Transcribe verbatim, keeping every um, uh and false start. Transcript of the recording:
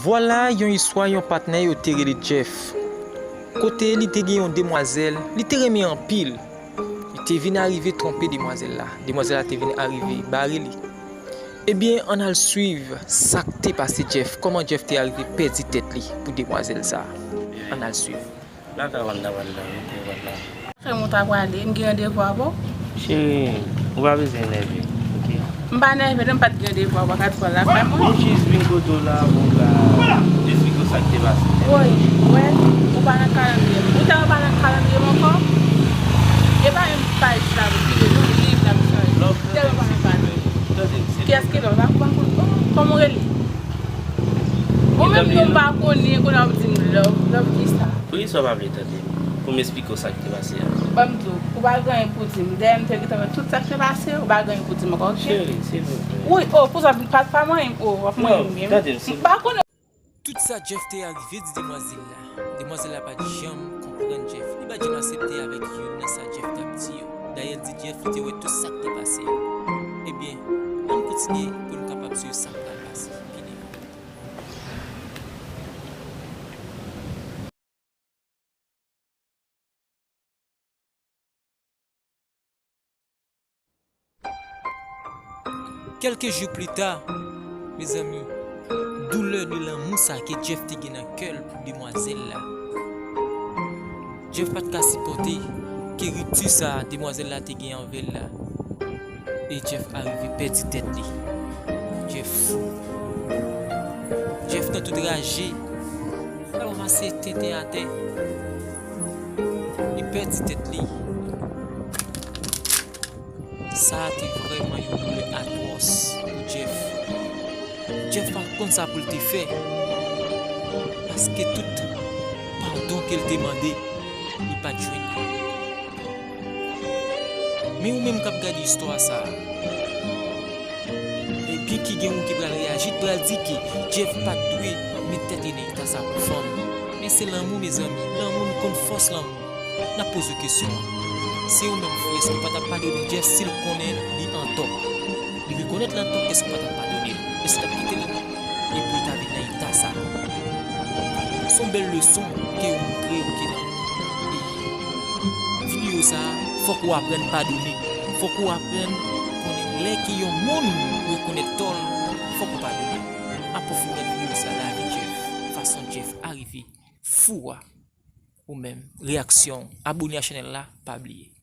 Vwala yon istwa yon patnè yo te rele Jeff. Kote li te gen yon demwazèl, li te renmen anpil. Li te vin arive twonpe demwazèl la. Demwazèl la te vin arive bare li. Ebyen, ann al swiv sa k te pase Jeff, kòman Jeff te arive pèdi tèt li pou demwazèl sa a. Ann al swiv. Lakay Wanda, Wanda, ok, Wanda. Frè m, ou ta prale, m gen randevou avè w. Cheri, ou pa bezwen nève, ok? M pa nève non, m pa t gen randevou avè w, pa ka di w lakay mwen. M jis vin kote w la pou m ka esplike w sa k te pase. Woy, wè, ou pa nan kalandriye m. Ou tèlman pa nan kalandriye m ankò. E pa menm paj la pou vire non, liv la pou chanje. Tèlman pa nan kalandriye. Kiyès ki love la? Ou pa konn, oh, kòman w rele? Ou menm non m pa konnen, kounye a w ap di m love, love kisa? Poukisa w pa vle tande m pou m esplike w sa k te pase a? Ban m di w, ou pa gen anyen pou di m. Dèyè m te gentan wè tout sa k te pase, ou pa gen anyen pou di m ankò, ok? Cheri, silvouplè. Wi, oh, poukisa w ap pa, pa manyen m, oh, w ap manyen m. Non, tande m, silvouplè. M pa konnen. Tout sa Jeff te arive di demwazèl la. Demwazèl la pa t janm konprann Jeff. Li pa t janm aksepte avèk youn nan sa Jeff t ap di yo. Dayè, l di Jeff li te wè tout sa k te pase a. Ebyen, ann kontinye pou n kapab swiv sa k pral pase pi devan. Kèlke jou pli ta, mezanmi, doulè de lanmou sa ke Jeff te gen nan kè l pou demwazèl la. Jeff pa t ka sipòte ke ripti sa demwazèl la te gen anvè l la. E Jeff arive pèdi tèt li. Jeff fou. Jeff nan tout raje. L ap ranmase tenten atè. Li pèdi tèt li. Sa a te vrèman yon doulè atwòs pou Jeff. Jeff pa t konn sa pou l te fè. Paske tout padon ke l te mande, li pa t jwenn li. Men ou menm k ap gade istwa sa a, ebyen ki gen moun ki pral reyaji, ki pral di ke Jeff pa t dwe met tèt li nan eta sa pou fanm. Men se lanmou, mezanmi. Lanmou, nou konn fòs lanmou. N ap poze w kesyon an. Se ou menm, frè, èske w pa t ap padone Jeff si l konnen li antò? Li rekonèt li antò, èske w pa t ap padone l? Èske w t ap kite l epi l ta vin nan eta sa? Se yon bèl leson ke yo montre yo ke nan videyo sa a, fòk ou aprann padone. Fòk ou aprann konnen lè ke yon moun rekonèt tò l, fòk ou padone. Apwofonde videyo sa a, lavi Jeff, fason Jeff arive fou a. Ou menm, reyaksyon w, abone a chanèl la, pa bliye.